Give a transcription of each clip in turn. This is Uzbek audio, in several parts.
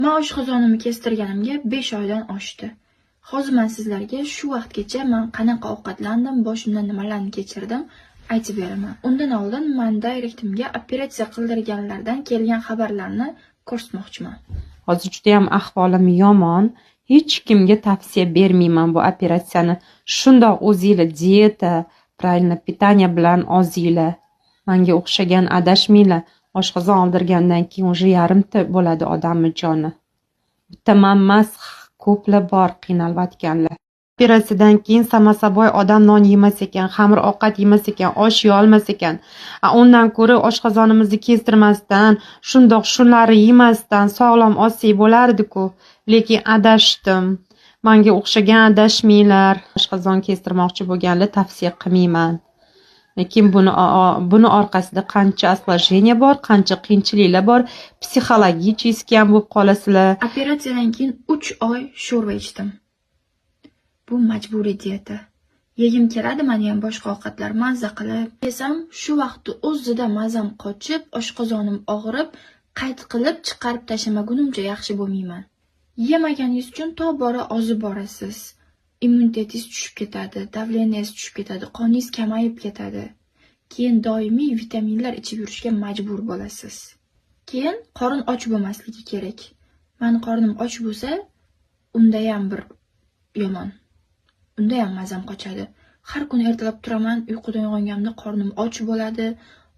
Man oshqozonimni kestirganimga 5 oydan oshdi. Hozir man sizlarga shu vaqtgacha man qanaqa ovqatlandim, boshimdan nimalarni kechirdim, aytib beraman. Undan oldin man directimga operatsiya qildirganlardan kelgan xabarlarni ko'rsatmoqchiman. Hozir judayam ahvolim yomon. Hech kimga tavsiya bermayman bu operatsiyani. Shundoq o'zinglar dieta, правильно питание bilan ozinglar. Manga o'xshagan adashmanglar. Oshqozon oldirgandan keyin уже yarimta bo'ladi odamni joni. Bitta man emas, ko'plar bor qiynalayotganlar. Operatsiyadan keyin само собой odam non yemas ekan, xamir ovqat yemas ekan, osh yeyolmas ekan. A undan ko'ra oshqozonimizni kestirmasdan, shundoq shunlarni yemasdan sog'lom ozsak bo'lardi-ku. Lekin adashdim. Manga o'xshagan adashmanglar. Oshqozon kestirmoqchi bo'lganlar tavsiya qilmayman. Lekin buni orqasida qancha осложнение bor, qancha qiyinchiliklar bor, психологически ham bo'lib qolasizlar. Operatsiyadan keyin 3 oy sho'rva ichdim. Bu majburiy dieta. Yegim keladi mani ham boshqa ovqatlar mazza qilib. Yesam, shu vaqtni o'zida mazam qochib, oshqozonim og'rib, qayt qilib chiqarib tashlamagunimcha yaxshi bo'lmayman. Yemaganingiz uchun tobora ozib borasiz. Immunitetingiz tushib ketadi, давление ngiz tushib ketadi, qoningiz kamayib ketadi. Keyin doimiy vitaminlar ichib yurishga majbur bo'lasiz. Keyin qorin och bo'lmasligi kerak. Mani qornim och bo'lsa, undayam bir yomon. Undayam mazam qochadi. Har kuni ertalab turaman, uyqudan uyg'onganimda qornim och bo'ladi,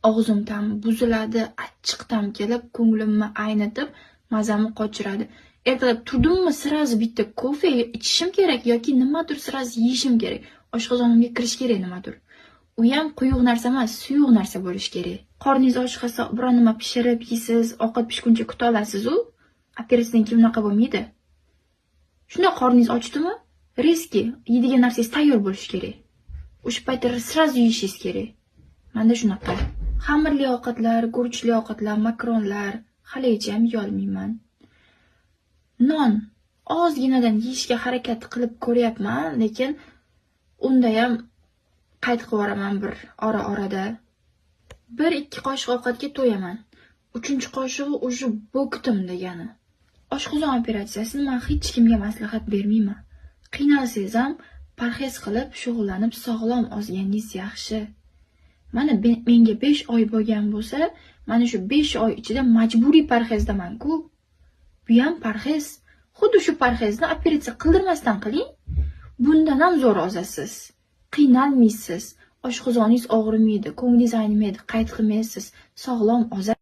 og'zim ta'mi buziladi, achchiq ta'm kelib, ko'nglimni aynitib, mazamni qochiradi. Ertalab turdimmi, сразу bitta kofe ichishim kerak yoki nimadir сразу yeyishim kerak. Oshqozonimga kirishi kerak nimadir. U ham quyuq narsa emas, suyuq narsa bo'lishi kerak. Qorningiz och qolsa, biron nima pishirib yeysiz, ovqat pishguncha kuta olasiz-u. Operatsiyadan keyin unaqa bo'lmaydi. Shunday qorningiz ochdimi, резкий yeydigan narsangiz tayyor bo'lishi kerak. O'sha paytda сразу yeyishingiz kerak. Manda shunaqa. Xamirli ovqatlar, guruchli ovqatlar, makaronlar haligacha ham yeyolmayman. Non ozginadan yeyishga harakat qilib ko'ryapman, lekin undayam qayt qilib yuboraman bir ora-orada. Bir ikki qoshiq ovqatga to'yaman. Uchinchi qoshig'i уже bo'kdim degani. Oshqozon operatsiyasini man hech kimga maslahat bermayman. Qiynalsangiz ham parhez qilib, shug'ullanib, sog'lom ozganingiz yaxshi. Mana menga 5 oy bo'lgan bo'lsa, mana shu 5 oy ichida majburiy parhezdaman-ku. Bu ham parhez. Xuddi shu parhezni operatsiya qildirmasdan qiling. Bundan ham zo'r ozasiz. Qiynalmaysiz. Oshqozoningiz og'rimaydi, ko'nglingiz aynimaydi, qayt qilmaysiz. Sog'lom ozasiz.